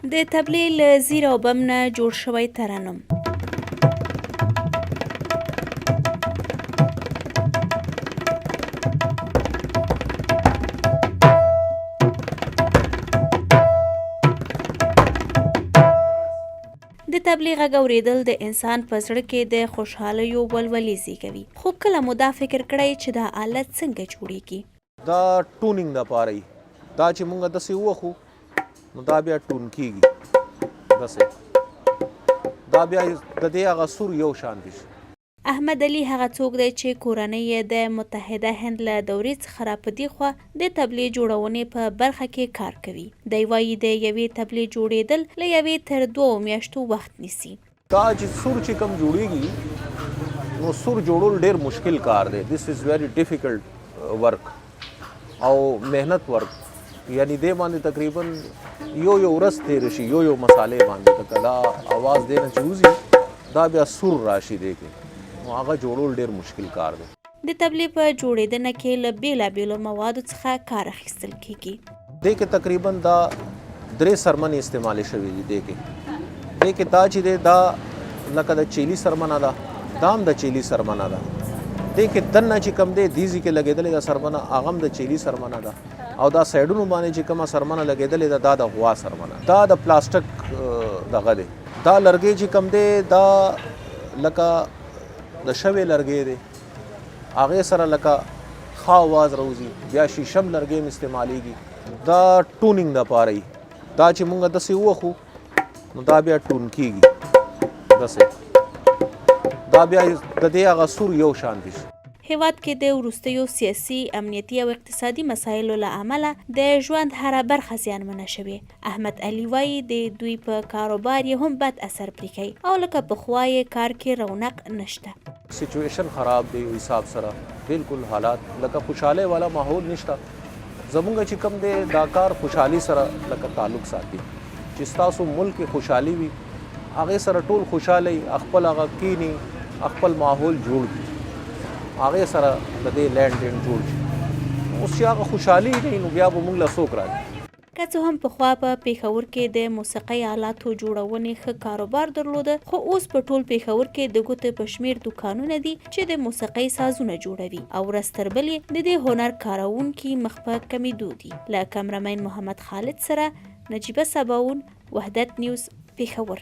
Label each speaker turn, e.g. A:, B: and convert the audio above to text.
A: د تبلې له زیر او بم نه جوړ شوی ترنم. د تبلې غږ اورېدل د انسان په زړه کې د خوشحالیو ولولې زیږوي، خو کله مو دا فکر کړی چې دا آله څنګه جوړیږي؟
B: دا ټونینګ د پاره وي، دا چې مونږ داسې ووهو نو دا بیا ټون کیږي داسې، دا بیا د دې هغه سور یو شان دي.
A: احمد علي هغه څوک دی چې کورنۍ یې د متحده هند له دورې څخه راپدیخوا د تبلې جوړونې په برخه کې کار کوي. دی وايي، د یوې تبلې جوړېدل له یوې تر دوو میاشتو وخت نیسي.
B: دا چې سور چې کوم جوړیږي نو سور جوړول ډیر مشکل کار دی، This is very difficult work او محنت ورک، یعنی دې باندې تقریبا یو یو ورځ تیر شي یو یو مسالې باندې، ته دا आवाज دی نه چې وځي دا بیا سور راشي دی کې، نو هغه جوړول ډیر مشکل کار دی.
A: د تبلې په جوړېدنه کې له بېلابېلو موادو څخه کار اخیستل کېږي.
B: دې کې تقریبا دا درې سرمنې استعمالې شوې دي. دې کې دا چې دی دا لکه د چیلي سرمنه ده، دا هم د چیلي سرمنه ده. دې کې دننه چې کوم دی دیزي کې لګېدلې ده سرمنه، هغه هم د چیلي سرمنه ده، او دا سایډونو باندې چې کومه سرمنه لګېدلې ده دا د غوا سرمنه، دا د پلاستیک دغه دی. دا لرګی چې کوم دی دا لکه د شوې لرګی دی، هغې سره لکه ښه اواز راوځي. بیا شیشم لرګی هم استعمالیږي. دا ټونینګ دپاره وي، دا چې مونږ داسې ووهو نو دا بیا ټون کیږي داسې، دا بیا د دې هغه سور یو شان دي.
A: هېواد کې د وروستیو سیاسي، امنیتي او اقتصادي مسایلو له امله د ژوند هره برخه زیانمنه شوې. احمد علي وايي، د دوی په کاروبار یې هم بد اثر پریښی او لکه پخوا یې کار کې رونق نشته.
B: سچویشن خراب دی یو حساب سره، بالکل حالات لکه خوشحالۍ والا ماحول نشته. زمونږ چې کوم دی دا کار خوشحالي سره لکه تعلق ساتي، چې ستاسو ملک کې خوشحالي وي هغې سره ټول خوشحاله وي، خپل هغه کینی خپل ماحول جوړ کړي، هغې سره د دې لینډ دین جوړ شي. اوس چې هغه خوشحالي نه نو بیا به مونږ له څوک راځي؟
A: که څه هم پخوا په پېښور کې د موسیقۍ آلاتو جوړونې ښه کاروبار درلوده، خو اوس په ټول پېښور کې د ګوتې په شمېر دوکانونه دي چې د موسیقۍ سازونه جوړوي او ورځ تر بلې د دې هنر کاروونکي مخ په کمېدو دي. له کمرمین محمد خالد سره نجیبه سباوون، وحدت نیوز، پېښور.